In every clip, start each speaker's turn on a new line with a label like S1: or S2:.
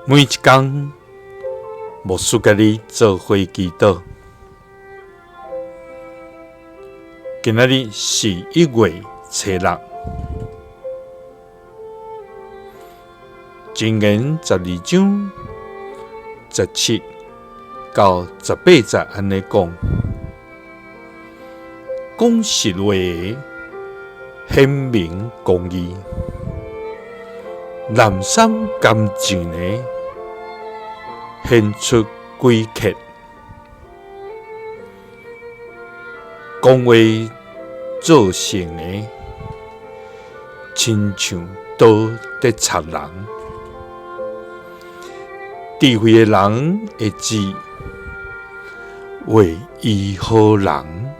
S1: 每一工，牧師佮你做伙祈禱。今仔日是1月初6，箴言12章17到18節按呢講：講實話的顯明公義，濫散甘情的顯出詭計，講話做成的，親像刀佇插人。智慧的人會知話醫好人。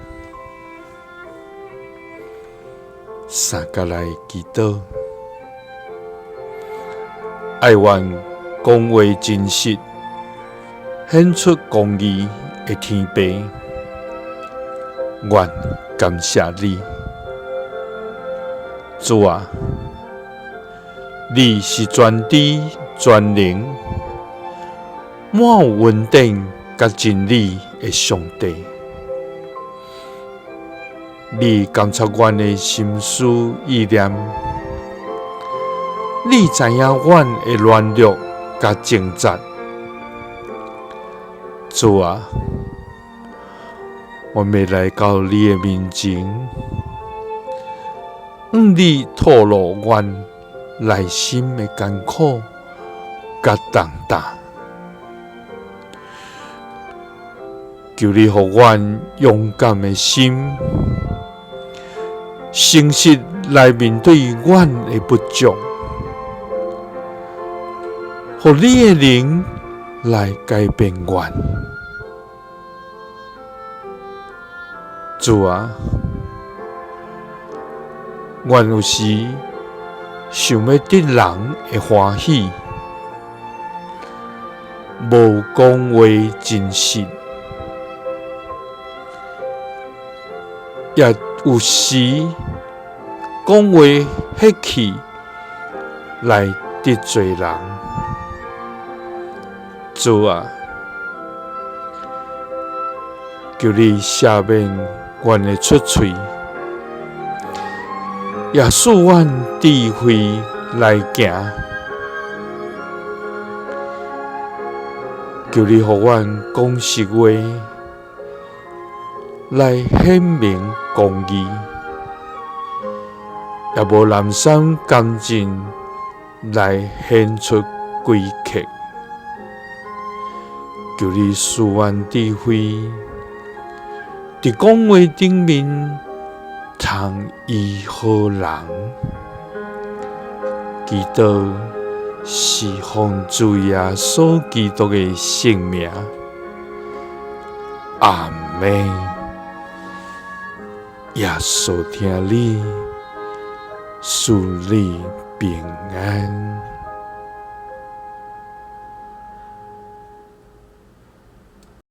S1: 三佮來祈禱，愛願講話真實，顯出公義的天父，阮感謝你，主啊，你是全知全能、滿有恩典佮真理的上帝。你監察阮的心思意念，你知影阮的軟弱佮掙扎。主啊，阮欲來到你的面前，向你吐露阮內心的艱苦佮重擔，求你予阮勇敢的心，誠實來面對阮的不足，予你的靈來改變阮。主啊，阮有時想欲得人的歡喜，無講話真實，也有時講話客氣來得罪人。主啊，求你赦免阮的出喙，也賜阮智慧來行。求你予阮講實話，來顯明公義，也無濫散甘情來顯出詭計。求你賜阮智慧，佇講話頂面通醫好人。祈禱是奉主耶穌基督的聖名，阿們。耶穌疼你，賜你平安。